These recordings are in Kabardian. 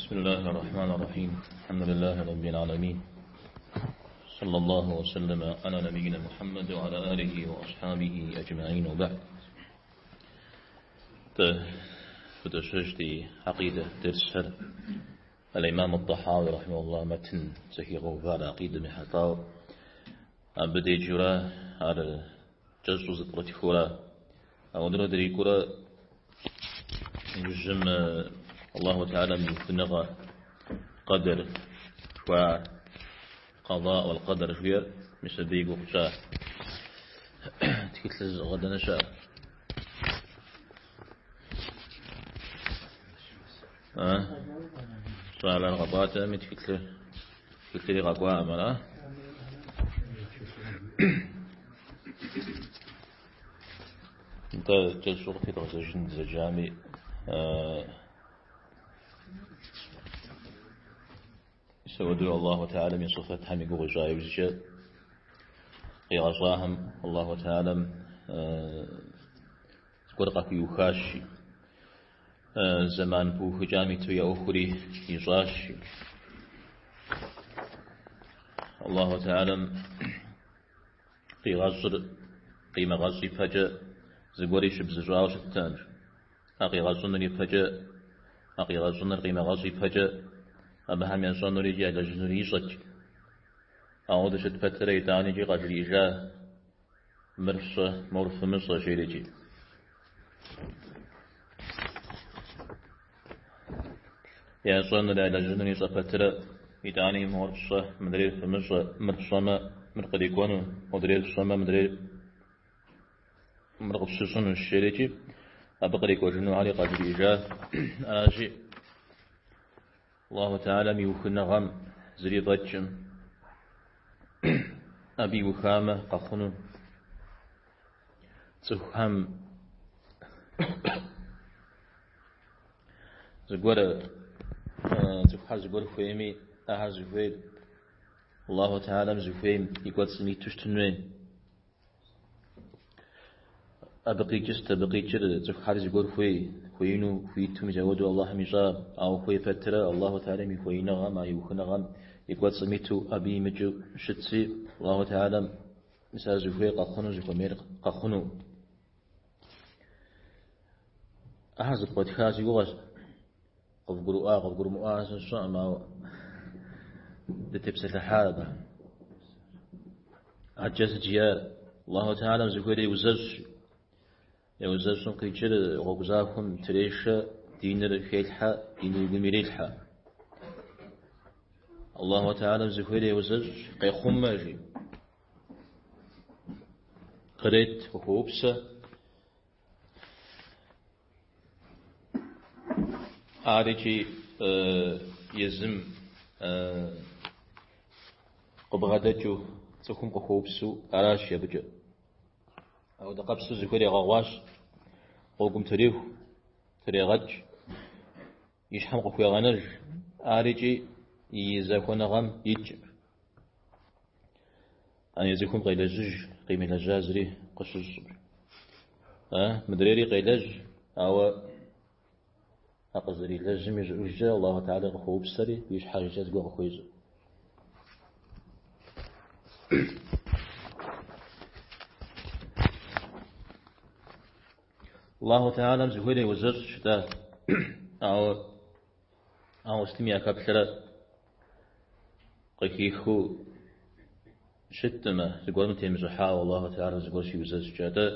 بسم الله الرحمن الرحيم الحمد لله رب العالمين صلى الله وسلم على نبينا محمد وعلى آله وأصحابه أجمعين وبعد пыдощэж ди гьэкъидэ дерсхэр الإمام الطحاوي رحمه الله متن зэхигъэувар гьэкъидэм ехьэлӏауэ абы деджэурэ ар кӏэщӏу зэпкърытхыурэ ауэдурэ дрикӏуурэ иужьым Аллаху Теалэм и ухыныгъэ къэдэр жыхуаӏэр къэда уал къэдэр жыхуиӏэр мис абы и гугъу тщӏа тхылъыр зыӏыгъыр дэнэ щыӏэ? Щӏалэр къэкӏуатэми тхылъыр тхылъри къэкӏуакъым, ара? Нтӏэ, кӏэщӏу къытедгъэзэжын дызэджами, мис ауэдэу Аллаху Теалэм и сыфэтхэм и гугъу ищӏа иужькӏэ къигъэщӏахэм Аллаху Теалэм зыгуэр къахуиухащ, зэман пыухыкӏам иту я ӏуэхури ищӏащ. Аллаху Теалэм къигъэщӏыр къимыгъэщӏ ипэкӏэ зыгуэри щыбзыщӏауэ щыттэкъым. А къигъэщӏыныр ипэкӏэ, а къигъэщӏыныр къимыгъэщӏ ипэкӏэ абыхэм ящӏэнури икӏи ялэжьынури ищӏэт. Ауэдэу щыт пэтрэ итӏани икӏи къажриӏэжа мыр фщӏэ, мор фымыщӏэ жери икӏи. Ящӏэнур, ялэжьынур ищӏэ пэтрэ, итӏани мор фщӏэ, мыдрейр фымыщӏэ, мыр фщӏэмэ, мыр кърикӏуэну, модрейр фщӏэмэ, мыдрейр мыр къыфщыщӏынущ, жери икӏи абы кърикӏуэжынухэри къажриӏэжа. Аращи, Аллаху Теалэм и ухыныгъэм зыри фӏэкӏым, абы иухамэ къэхъуну цӏыхухэм зыгуэр цӏыхухэр зыгуэр хуейми, ахэр зыхуейр Аллаху Теалэм зыхуейм и кӏуэцӏым иту щытын хуей. Абы къикӏыр сыт? Абы къикӏыр цӏыхухэр зыгуэр хуей, хуеину хуиту мис ауэдэу Аллахьым ищӏа, ауэ хуей пэтрэ Аллаху Теалэм и хуеиныгъэм, а и ухыныгъэм и кӏуэцӏым иту абы имыкӏыу щытси, Аллаху Теалэм мис ар зыхуейр къэхъуну, зыхуэмейр къэхъуну. Ахэр зэпкърытха си гугъэщ. Къывгурыӏуа, къывгурымыӏуа сщӏэкъым, ауэ дытепсэлъыхьа абы. Адэкӏэ сыт жиӏар? Аллаху Теалэм зыхуейр еузэщӏ. Еузэщӏым къикӏыр гъуэгу захуэм трешэ, диныр хелъхьэ, диныр и гум ирелъхьэ. Аллаху Теалэм зыхуейр еузэщӏ, къехъумэ, жи. Кърет, къыхуоупсэ. Ар икӏи езым къыбгъэдэкӏыу цӏыхум къыхуэупсэу аращ абыкӏэ. Ауэдэ къабзэу зыхуейр егъэгъуащ, гъуэгум треху, трегъэкӏ, и щхьэм къыхуегъэнэж, ар икӏи и захуэныгъэм икӏ. Ар езыхум къелэжьыж, къимылэжьа зыри къыщыщӏым. Мыдрейри къелэжь, ауэ а къызэрилэжьым ищӏыӏужкӏэ Аллаху Теалэ къыхуоупсэри, и щхьэжкӏэ зыгуэр къыхуещӏэ. Аллаху Теалэм зыхуейр еузэщӏ жытӏа, ауэ ауэ сытми яхэплъэрэ къыхихыу щытмэ, зыгуэрым темыщӏыхьауэ Аллаху Теалэм зыгуэр щиузэщӏкӏэ, атӏэ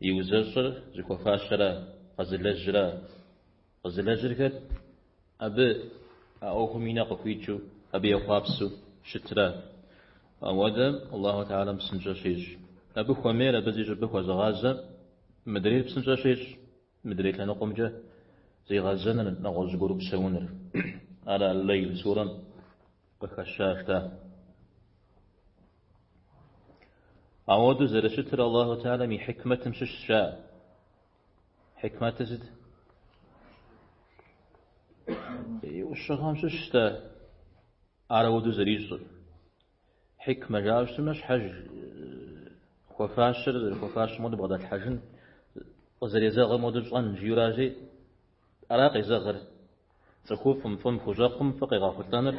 иузэщӏыр зыхуэфащэра, къэзылэжьра? Къэзылэжьыр хэт? Абы а ӏуэхум и нэ къыхуикӏыу, абы ехъуапсэу щытра? Ауэдэм Аллаху Теалэм псынщӏэ щещӏ. Абы хуэмейр, абы зи щӏыбыр хуэзыгъазэ, мыдрейр псынщӏэ щещӏ. Мыдрей лъэныкъуэмкӏэ зигъэзэныр, нэгъуэщӏ зыгуэру псэуныр. Ар Аль-Лейл сурэм къыхэщащ да. Ауэдэу зэрыщытыр Аллаху Теалэм и хьикмэтым щыщщ жаӏэ. Хьикмэтыр сыт? И ӏущыгъэм щыщщ дэ ар ауэдэу зэрищӏыр. Хьикмэ жаӏэу щытмэ, щхьэж хуэфащэр зэрыхуэфащэм хуэдэу бгъэдэлъхьэжын, къызэрезэгъым хуэдэу щӏэн жиӏэуращи, ара къезэгъыр. Цӏыхуфӏым, фӏым хущӏэкъум фӏы къегъэхъулӏэныр,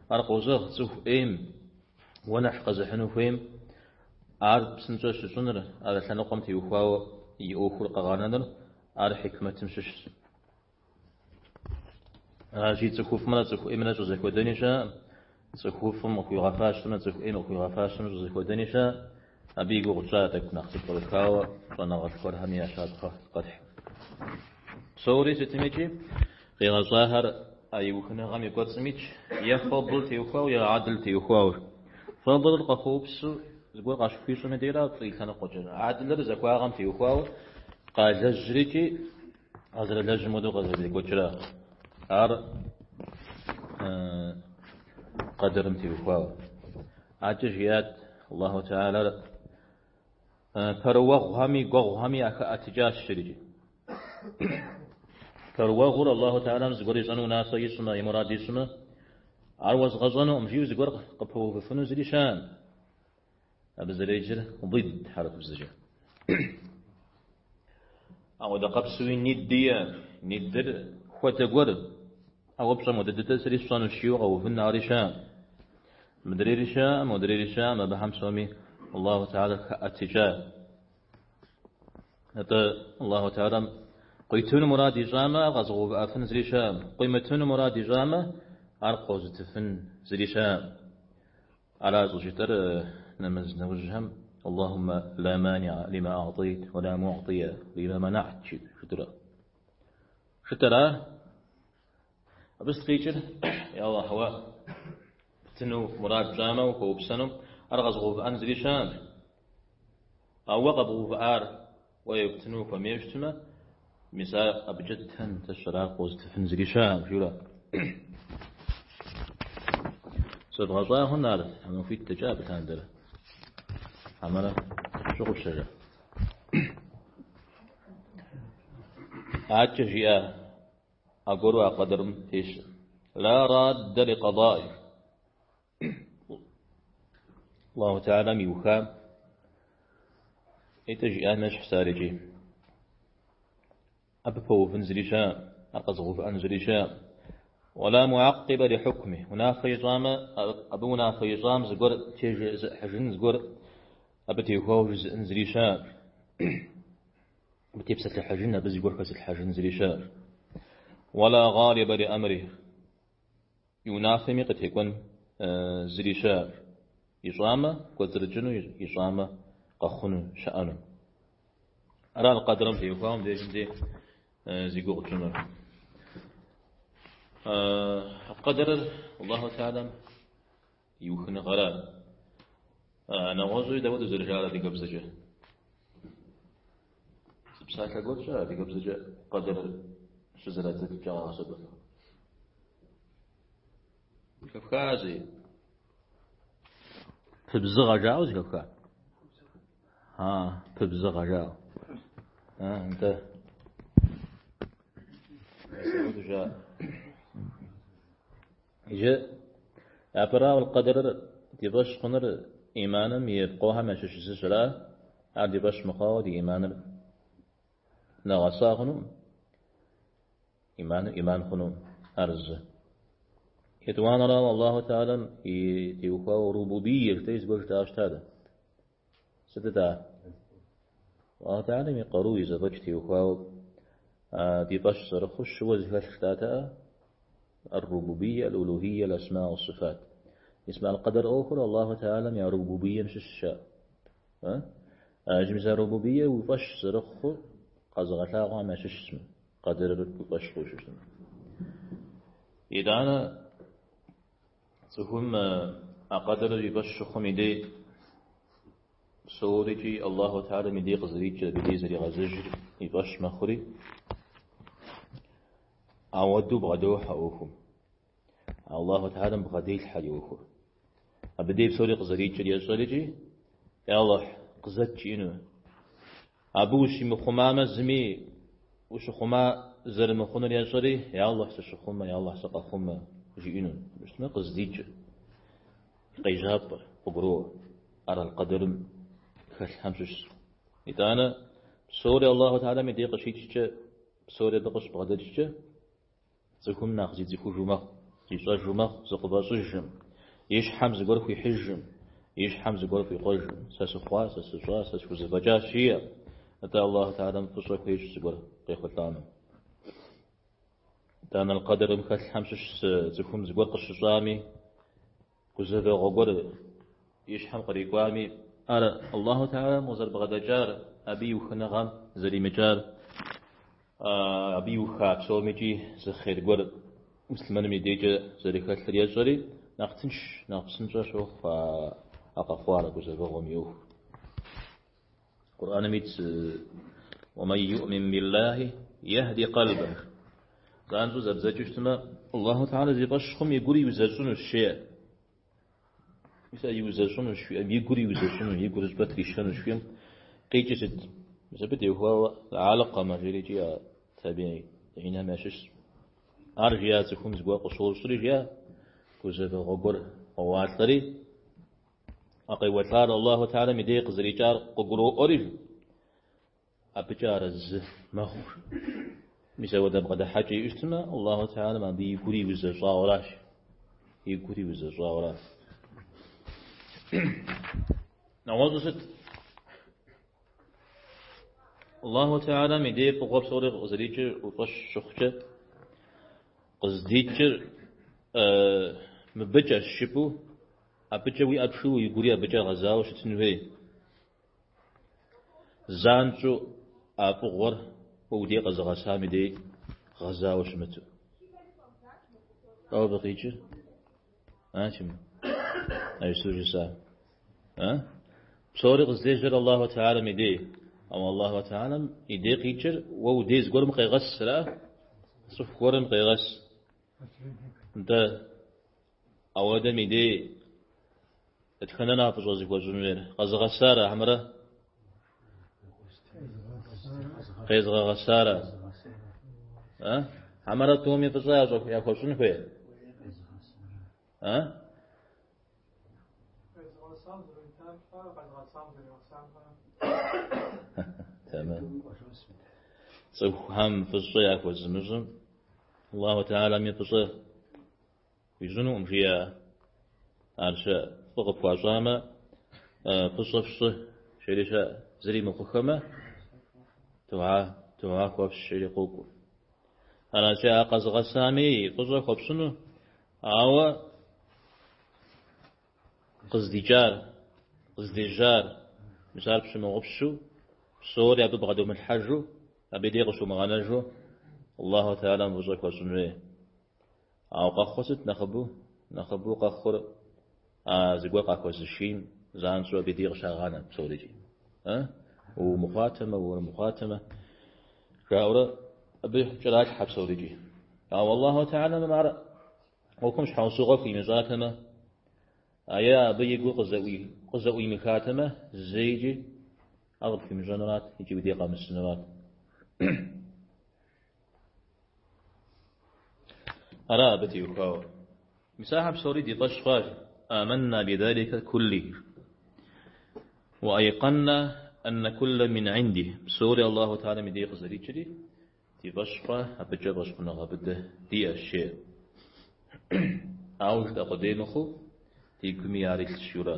ар къозэгъ цӏыху ӏейм, гуэныхь къэзыхьыну хуейм, ар псынщӏэ щыщӏыныр, ар лъэныкъуэм теухуауэ и ӏуэхур къэгъэнэныр, ар хьикмэтым щыщщ. Аращи, цӏыхуфӏымрэ цӏыху ӏеймрэ щӏызэхуэдэни щыӏэкъым, цӏыхуфӏым къыхуигъэфащэмрэ цӏыху ӏейм къыхуигъэфащэмрэ щӏызэхуэдэни щыӏэкъым. Абы и гугъу тщӏа тӏэкӏу нэхъ зэпкърыхауэ щӏэныгъэлӏ гуэрхэми я щапхъэ къэтхь. Псори сытым икӏи къигъэщӏахэр а и ухыныгъэм и кӏуэцӏым итщ, е фэдл теухуауэ, е адл теухуауэ. Фэдлыр къахуэупсу зыгуэр къащыхуищӏым и дейра фӏы и лъэныкъуэкӏэ. Адлыр захуагъэм теухуауэ къалэжьыр икӏи къазэрылэжьым хуэдэу къызэрекӏуэкӏра. Ар къэдэрым теухуауэ. Адэкӏэ жиӏат Аллаху Теалэр пэрыуэгъухэми гуэгъухэми яхэӏэтыкӏащ жери. Пэрыуэгъур Аллаху Теалэм зыгуэр ищӏэну унафэ ищӏмэ, и мурад ищӏмэ, ар уэзгъэщӏэнукъым жиӏэу зыгуэр къыпэувыфыну зыри щыӏэкъым. Абы зэреджэр ضد хьэрыпыбзэкӏэ. Ауэдэ къабзэуи нид иӏэ, нидыр хуэдэ гуэр, ауэ пщӏэм хуэдэ дыдэ сэри сщӏэнущ жиӏэу къэувын ари щыӏэкъым. Мыдрейри щыӏэкъым, модрейри щыӏэкъым, абыхэм псоми Аллаху Теалэр хэӏэтыкӏа. Атӏэ Аллаху Теалэм къуитыну мурад ищӏамэ, ар къэзыгъэувыӏэфын зыри щыӏэкъым. Къуимытыну мурад ищӏамэ, ар къозытыфын зыри щыӏэкъым. Ара щӏыжытӏэр нэмэз нэужьхэм Аллахуммэ ла маниа лима а'тӏейт ва ла му'тӏия лима мана'т жытӏэрэ. Жытӏэра? Абы сыт къикӏыр? Я Аллахь, уэ птыну мурад пщӏамэ, ухуэупсэну, ар къэзыгъэувыӏэн зыри щыӏэкъым. Ауэ уэ къэбгъэувыӏар уэ ептыну ухуэмейуэ щытмэ, мис ар абыкӏэ тэн ар къозытыфын зыри щыӏэкъым, жиӏэурэ. Зэбгъэщӏа хъун ар, тхьэмахуитӏ дэкӏа абы лъандэрэ. Хьэмэрэ щыгъупщэжа. Адэкӏэ жиӏа аргуэру а къэдэрым пещэ. Ла радда ли къадаи. Аллаху Теалэм иухам итӏэ жиӏам ещхьщ ар икӏи. Абы пэувын зыри щыӏэкъым, ар къэзыгъэувыӏэн зыри щыӏэкъым. Уэла муакъибэ ли хьукми. Унафэ ищӏамэ, абы унафэ ищӏам зыгуэр тежызыӏыхьыжын, зыгуэр абы теухуауэ жызыӏэн зыри щыӏэкъым. Абы тепсэлъыхьыжын, абы зыгуэр хэзылъхьэжын зыри щыӏэкъым. Уэла гъалибэ ли амри. И унафэми къытекӏуэн зыри щыӏэкъым. Ищӏамэ, кӏуэцӏрыкӏыну, ищӏамэ, къэхъуну щыӏэну. Ара къэдрэм теухуауэ мыбдежым де зи гугъу тщӏынур. Къэдэрыр Аллаху Теалэм и ухыныгъэра. Нэгъуэщӏуи дауэдэу зэрыжаӏэр адыгэбзэкӏэ? Зы псалъэ гуэр щыӏэ адыгэбзэкӏэ къэдэрыр щызэрадзэкӏкӏэ къагъэсэбэп. Зэхэфха зэи? Пыбзыгъэ жаӏэу зэхэфха? А, пыбзыгъэ жаӏэу. А, нтӏэ. Жаӏэ. Иджы япэрауэ къэдэрыр ди фӏэщ хъуныр иманым и пкъохэм ящыщ зыщ, ара? Ар ди фӏэщ мыхъуауэ ди иманыр нэгъэса хъунукъым. Иманыр иман хъунукъым, ар зы. Етӏуанэрауэ Аллаху Теалэм и теухуауэ рубубие жытӏэри зыгуэр жытӏауэ щыта дэ. Сытыт ар? Аллаху Теалэм и къару и зэфӏэкӏ теухуауэ ди фӏэщ зэрыхъуу щыуэ зыхэлъ жытӏатэӏэ? Ар-рубубие, аль-улухие, аль-асма уас-сифат. Мис мы аль-къэдэр ӏуэхур Аллаху Теалэм я рубубием щыщщ. Иджы мис а рубубие уи фӏэщ зэрыхъуу къэзыгъэлъагъуэхэм ящыщщ мы къэдэрыр уи фӏэщ хъуу щытым. Итӏанэ Цӏыхум а къэдэрыр и фӏэщ щыхъум и дей псорикӏи Аллаху Теалэм и дей къызэрикӏыр, абы и дей зэригъэзэжыр и фӏэщ мэхъури, ауэдэу бгъэдохьэ ӏуэхум. Аллаху Теалэм бгъэделъхьэ и ӏуэхур. Абы дей псори къызэрикӏыр ещӏэрикӏи, Я Аллахь, къызэт жиӏэну. Абы ущимыхъумамэ, зыми ущыхъума зэрымыхъунур ещӏэри, Я Аллахь, сыщыхъумэ, Я Аллахь, сыкъэхъумэ, жиӏэну. Щытмэ, къыздикӏыр, къежьапӏэр къыгуроӏуэ. Ар аль-къэдэрым хэлъхэм щыщщ. Итӏанэ, псори Аллаху Теалэм и дей къыщикӏкӏэ, псори абы къыщыбгъэдэкӏкӏэ, Цӏыхум нэхъ зицӏыхужу мэхъу, зищӏэжу мэхъу, зыкъыфӏэщӏыжым, и щхьэм зыгуэр хуихьыжым, и щхьэм зыгуэр фӏикъуэжым. Сэ сыхъуа, сэ сыщӏа, сэ схузэфӏэкӏащ, жиӏэ. Атӏэ Аллаху Тэхьэлам фӏыщӏэ хуещӏ зыгуэр къехъулӏамэ. Итӏанэ къэдэрым хэлъхэм щыщ цӏыхум зыгуэр къыщыщӏами, гузэвэгъуэ гуэр и щхьэм кърикӏуами, ар Аллаху Тэхьэлам къызэрыбгъэдэкӏар, абы и ухыныгъэм зэримыкӏар, абы иуха псомикӏи зы хъер гуэр муслъымэным и дежкӏэ зэрыхэлъыр ещӏэри, нэхъ тынш, нэхъ псынщӏэ щохъу а къэхъуар, а гузэвэгъуэм и ӏуэху. Къурӏэным итщ, Уэмэн юӏмин биллахи ехди къэлбэх. Занщӏэу зэбдзэкӏыу щытмэ, Аллаху Тэхьэлэ зи фӏэщ хъум и гур иузэщӏынущ, жеӏэ. Мис а иузэщӏынущ жиӏэм, и гур иузэщӏыну, и гур зыщӏыпӏэ тришэнущ жиӏэм, къикӏыр сыт? Мис абы теухуауэ Алкъэмэ жери икӏи а табиинхэм ящыщщ. Ар жиӏа цӏыхум зыгуэр къыщощӏри жиӏа, гузэвэгъуэ гуэр къоуалӏэри, А къеуэлӏар Аллаху Тэхьэлам и дей къызэрикӏар къыгуроӏуэри, абыкӏэ арэзы мэхъу. Мис ауэдэ бгъэдыхьэкӏэ иӏэу щытмэ, Аллаху Тэхьэлам абы и гур иузэщӏауэращ. И гур иузэщӏауэращ. Нэгъуэщӏу сыт? Аллаху Тэхьэлам и дей фӏыгъуэ псори къызэрикӏыр уи фӏэщ щыхъукӏэ, къыздикӏыр мыбыкӏэщ жыпӏэу, Абыкӏэ уи ӏэр пшийуэ, уи гури абыкӏэ гъэзауэ щытын хуей. Занщӏэу а фӏыгъуэр уэ уи дей къэзыгъэсам и дей гъэзауэ щымыту. Дауэ абы къикӏыр? А, Тимур? А Ису жысӏа? А? Псори къыздежьэр Аллаху Тэхьэлам и дей. Ауэ Аллаху Тэхьэлам и дей къикӏыр уэ уи дей зыгуэрым къегъэс, ара? Цӏыху гуэрым къегъэс. Нтӏэ, Ауэдэм и дей дэтхэнэра фӏыщӏэ зыхуэщӏын хуейр? Къэзыгъэсара хьэмэрэ? Къезыгъэгъэсара? А? Хьэмэрэ тӏуми фӏыщӏэ яхуэщӏын хуей? А? Тэмэм. Цӏыхухэм фӏыщӏэ яхуэзымыщӏым Аллаху Тэхьэлами фӏыщӏэ Хуищӏынукъым, жиӏа ар щэ, фӏы къыпхуащӏамэ, фӏыщӏэ фщӏы, жери щэ, зыри мыхъухэмэ, дугьа, дугьа хуэфщӏ, жери къокӏуэ. Аращи, а къэзыгъэсами фӏыщӏэ хуэпщӏыну, ауэ къыздикӏар, къыздежьар, мис ар пщымыгъупщу, псори абы бгъэдомылъхьэжу, абы и дей къыщумыгъэнэжу, Аллаху Тэхьэлам фӏыщӏэ хуэщӏын хуей. Ауэ къэхъур сыт нэхъыбэу? Нэхъыбэу къэхъур а зыгуэр къахуэзышийм занщӏэу абы и дей къыщагъанэ псорикӏи. Уэ умыхъуатэмэ, уэ умыхъуатэмэ, жаӏэурэ абы кӏэралъхьэ псорикӏи. Ауэ Аллаху Тэхьэлам ар ӏуэхум щхьэусыгъуэ хуимыщӏатэмэ, е абы и гур къызэӏуимыхатэмэ, зэикӏи ар къыпхуимыщӏэнурат икӏи уи дей къэмысынурат. Ара абы теухуауэ. Мис ахэр псори ди фӏэщ хъуащ. Аманна бидалика кулли. Уа айкъанна анна кулла мин инди. Псори Аллаху Тэхьэлам и дей къызэрикӏри ди фӏэщ хъуа, абыкӏэ фӏэщхъуныгъэ быдэ диӏэщ, жеӏэ. Ауэ жытӏэ къудей мыхъуу, ди гуми ар илъщ, жиӏэурэ.